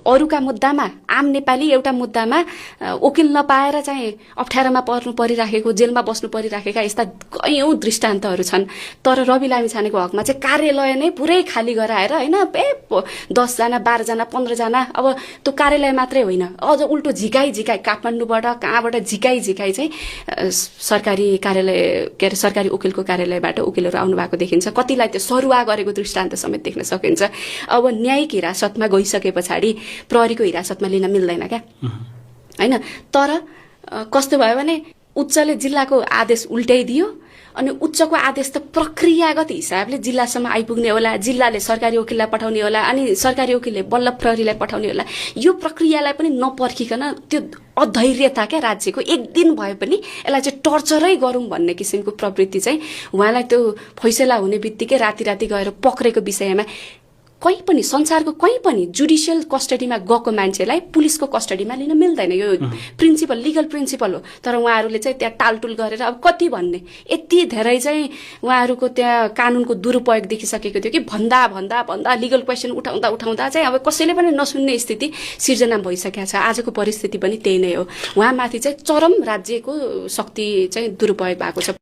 अरूका मुद्दामा आम नेपाली एउटा मुद्दामा वकिल नपाएर चाहिँ अप्ठ्यारोमा पर्नु परिराखेको जेलमा बस्नु परिराखेका यस्ता कयौं दृष्टान्तहरू छन्। तर रवि लामिछानेको हकमा चाहिँ कार्यालय नै पुरै खाली गराएर हैन 10 जना 12 जना 15 जना अब त्यो कार्यालय मात्रै होइन अझ उल्टो झिकाई काठमाडौँबाट कहाँबाट झिकाई चाहिँ सरकारी कार्यालय के अरे सरकारी वकिलको कार्यालयबाट वकिलहरू आउनु भएको देखिन्छ। कतिलाई त्यो सरुवा गरेको दृष्टान्त समेत देख्न सकिन्छ। अब न्यायिक हिरासतमा गइसके पछाडि प्रहरीको हिरासतमा लिन मिल्दैन क्या हैन। तर कस्तो भयो भने उच्चले जिल्लाको आदेश उल्टाइदियो अनि उच्चको आदेश त प्रक्रियागत हिसाबले जिल्लासम्म आइपुग्ने होला, जिल्लाले सरकारी वकिललाई पठाउने होला अनि सरकारी वकिलले बल्ल प्रहरीलाई पठाउने होला। यो प्रक्रियालाई पनि नपर्खिकन त्यो अधैर्यता क्या राज्यको एक दिन भए पनि यसलाई चाहिँ टर्चरै गरौँ भन्ने किसिमको प्रवृत्ति चाहिँ उहाँलाई त्यो फैसला हुने बित्तिकै राति गएर पक्रेको विषयमा कहीँ पनि संसारको कहीँ पनि जुडिसियल कस्टडीमा गएको मान्छेलाई पुलिसको कस्टडीमा लिन मिल्दैन। यो प्रिन्सिपल लिगल प्रिन्सिपल हो। तर उहाँहरूले चाहिँ त्यहाँ टालटुल गरेर अब कति भन्ने यति धेरै चाहिँ उहाँहरूको त्यहाँ कानुनको दुरुपयोग देखिसकेको थियो कि भन्दा लिगल क्वेसन उठाउँदा चाहिँ अब कसैले पनि नसुन्ने स्थिति सिर्जना भइसकेको छ। आजको परिस्थिति पनि त्यही नै हो। उहाँमाथि चाहिँ चरम राज्यको शक्ति चाहिँ दुरुपयोग भएको छ।